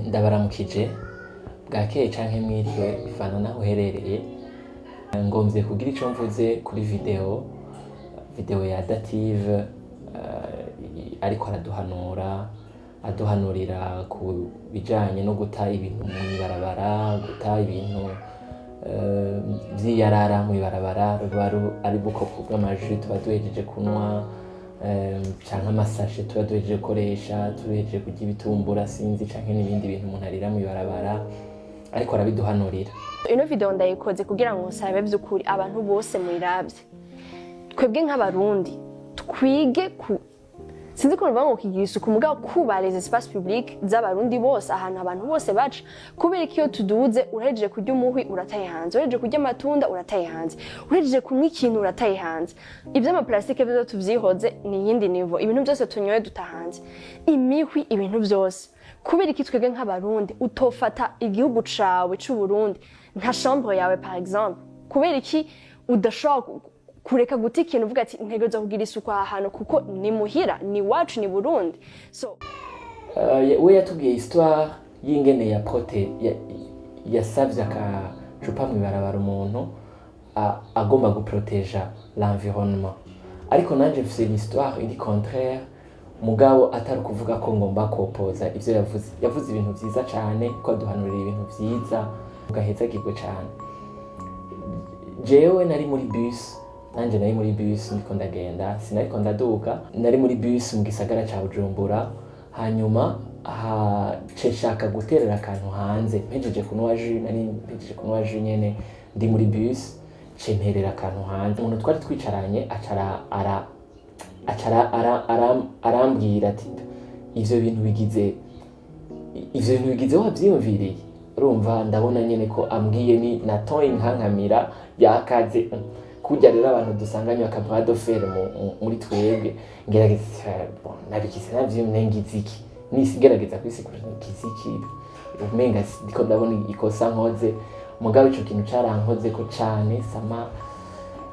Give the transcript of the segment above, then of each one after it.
Ndabaramukije, bwakeye canke mwiriwe, bivana naho uherereye. Ngomvye kugira ico mvuze kuri vidéo ya Dative, ariko araduhanura, aduhanurira ku bijanye no guta ibintu mw'ibarabara, guta ibintu vy'iyarara mw'ibarabara, ruba ari ubukoko bw'ama jus tuba duhejeje kunwa, canke amasashe tuba duhejeje gukoresha, duhejeje kurya ibitumbura, sinzi, canke n'ibindi bintu umuntu arira mw'ibarabara, ariko arabiduhanurira. Ino vidéo ndayikoze kugira ngo nsabe vy'ukuri abantu bose muyiravye, twebwe nk'Abarundi twige ku, sinzi ko bivuga ngo kigira isuku, mugabo kuba les espaces publics z'Abarundi bose, ahantu abantu bose baca. Kubera ko iyo tuduze, urahejeje kurya umuhwi, urataye hanze; urahejeje kurya amatunda, urataye hanze; urahejeje kunywa ikintu, urataye hanze. Ivy'amaplastike vyo tuvyihoze, ni iyindi niveau. Ibintu byose tunyoye duta hanze, imihwi, ibintu byose. Kubera iki twebwe nk'Abarundi utofata igihugu cawe c'Uburundi nka chambre yawe, par exemple? Kubera iki udashobora kureka guta ikintu, uvuga ati: "Ntegerezwa kugira isuku aha hantu kuko ni muhira, ni iwacu, ni Burundi"? So We yatubwiye histoire y'ingene ya prote yasavye akacupa mw'ibarabara umuntu agomba guproteja l'environnement, ariko nanje mfise une histoire iri contraire, mugabo atari ukuvuga ko ngomba kopoza ivyo yavuze. Yavuze ibintu vyiza cane, ko aduhanurira ibintu vyiza, ugahezagirwe cane. Jewe nari muri bus, nanje nari muri bus ndiko ndagenda, sinariko ndaduga, nari muri bus mu gisagara ca Bujumbura. Hanyuma ce nshaka guterera akantu hanze, mpejeje kunywa jus, nari mpejeje kunywa jus nyene ndi muri bus, ce nterera akantu hanze. Umuntu twari twicaranye acara ara acara arambwira ati: "Ivyo bintu bigize, ivyo bintu bigize wavyiyumviriye?" Urumva, ndabona nyene ko ambwiye ni na ton inkankamira yakaze kurya. Rero abantu dusanganywe aka bras de fer muri twebwe, ngerageza, bon, nabigize navyo, ngize iki, nisi ngerageza kwisigura ngize iki, umenga ndiko ndabona ikosa nkoze. Mugabo ico kintu carankoze ko cane, sama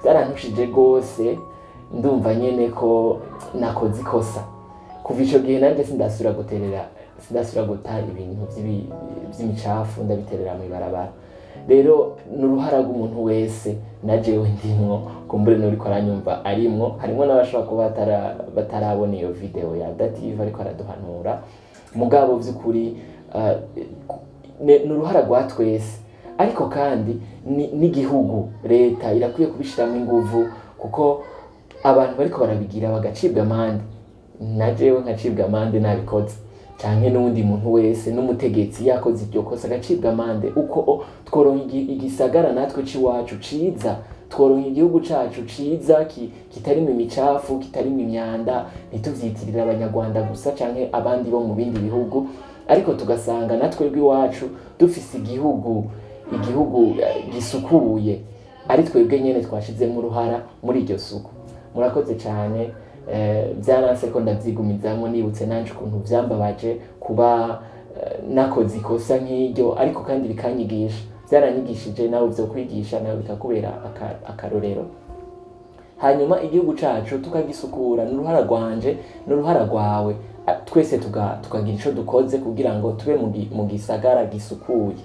byarantushije gose, ndumva nyene ko nakoze ikosa. Kuva ico gihe nanje sindasubira guterera, sindasubira guta ibintu vy'imicafu ndabiterera mw'ibarabara. Rero ni uruhara rw'umuntu wese, na jewe ndimwo, kumbure n'uriko aranyumva arimwo, harimwo n'abashobora kuba batarabona iyo vidéo ya Dative ariko araduhanura. Mugabo vy'ukuri ni uruhara rwa twese, ariko kandi n'igihugu, leta irakwiye kubishiramwo inguvu, kuko abantu bariko barabigira bagacibwa amande, na jewe nkacibwa amande nabikoze, canke n'uwundi muntu wese, n'umutegetsi yakoze iryo kosa agacibwa amande. Uko tworonka igisagara natwe c'iwacu ciza, tworonka igihugu cacu ciza kitarimwo imicafu, kitarimwo imyanda, ntituvyitirire Abanyarwanda gusa canke abandi bo mu bindi bihugu, ariko tugasanga natwe iwacu dufise igihugu gisukuye, ari twebwe nyene twashizemo uruhara muri iryo suku. Murakoze cane. Vyaranse ko ndavyigumizamwo, nibutse nanje ukuntu vyambabaje kuba nakoze ikosa nk'iryo, ariko kandi bikanyigisha, vyaranyigishije, nawe vyokwigisha, nawe bikakubera akarorero. Hanyuma igihugu cacu tukagisukura, ni uruhara rwanje, ni uruhara rwawe, twese tukagira ico dukoze kugira ngo tube mu gisagara gisukuye.